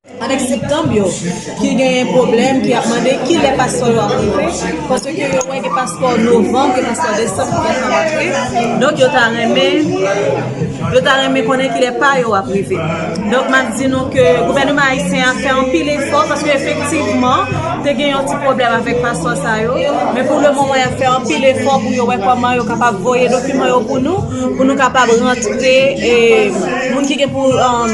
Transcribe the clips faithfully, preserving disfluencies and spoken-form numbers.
Avèk septanm yo, ki genyen pwoblèm, ki ap mande kilè paspò yo ap rive, paske yo wè gen paspò novanm, gen paspò desanm ki gentan rantre. Donk, yo ta renmen, yo ta renmen konnen kilè pa yo ap rive. Donk, m ap di nou ke gouvènman ayisyen an fè anpil efò, paske efektivman, te gen yon ti pwoblèm avèk paspò sa yo. Men pou le moman, y ap fè anpil efò pou yo wè kòman yo kapab voye dokiman yo pou nou, pou nou kapab rantre, e, moun ki gen pou, um,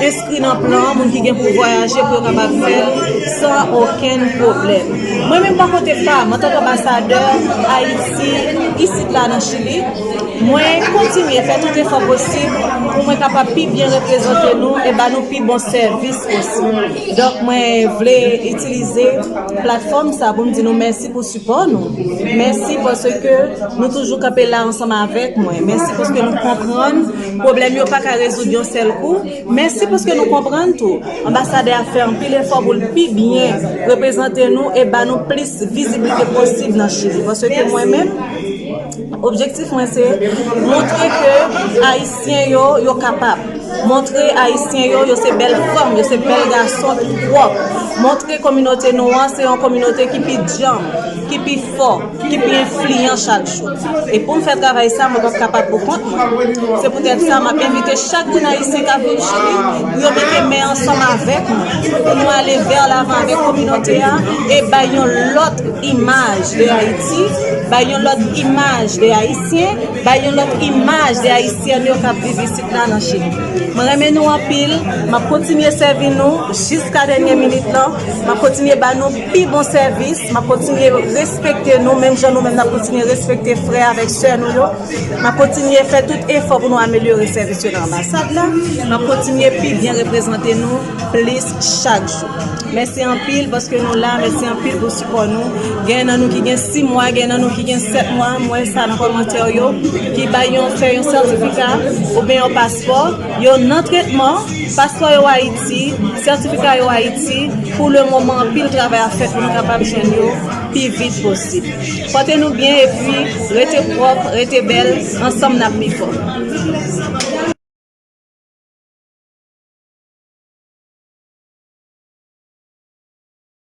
enskri nan plan, moun ki gen pou vwayaje, pou yo kapab fè l san okenn pwoblèm. Mwen menm, bò kote pa m, antanke anbasadè Ayiti isit la nan Chili, mwen kontinye fè tout efò posib pou mwen kapab pi byen reprezante nou e ba nou pi bon sèvis posib. Donk, mwen vle itilize platfòm sa pou m di nou mèsi pou sipò nou. Mèsi paske nou toujou kanpe la ansanm avèk mwen. Mèsi paske nou konprann pwoblèm yo pa ka rezoud yon sèl kou. Mèsi paske nou konprann tou. Anbasadè a fè anpil efò pou l pi byen reprezante nou e ba nou plis viziblite posib nan Chili. Paske mwen menm, objektif mwen se montre ke Ayisyen yo, yo kapab. Montre Ayisyen yo, yo se bèl fanm, yo se bèl gason ki pwòp. Montre kominote nou an se yon kominote ki pi djanm, ki pi fò, ki pi enfliyan chak jou. E pou m fè travay sa, mwen p ap kapab pou kont mwen. Se poutèt sa, m ap envite chak moun ayisyen k ap viv Chili pou yo mete men ansanm avèk mwen, pou nou ale vè lavan avèk kominote a e bay yon lòt imaj de Ayiti, bay yon lòt imaj de Ayisyen, bay yon lòt imaj de Ayisyèn yo k ap viv isit la nan Chili. Mwen renmen nou anpil, m ap kontinye sèvi nou jiska dènye minit lan, m ap kontinye ba nou pi bon sèvis, m ap kontinye respekte nou, menm jan nou menm n ap kontinye respekte frè avèk sè nou yo. M ap kontinye fè tout efò pou nou amelyore sèvis yo nan anbasad la. M ap kontinye pi byen reprezante nou plis chak jou. Mèsi anpil paske nou la, mèsi anpil pou sipò nou. Gen nan nou ki gen sis mwa, gen nan nou ki gen sèt mwa, m wè sa nan kòmantè yo, ki bay yon, fè yon sètifika oubyen yon paspò. Yo nan tretman, paspò yo Ayiti, sètifika yo Ayiti. Pou le moman, anpil travay ap fèt pou nou kapab jwenn yo pi vit posib. Pòte nou byen epi rete pwòp, rete bèl, ansanm n ap pi fò.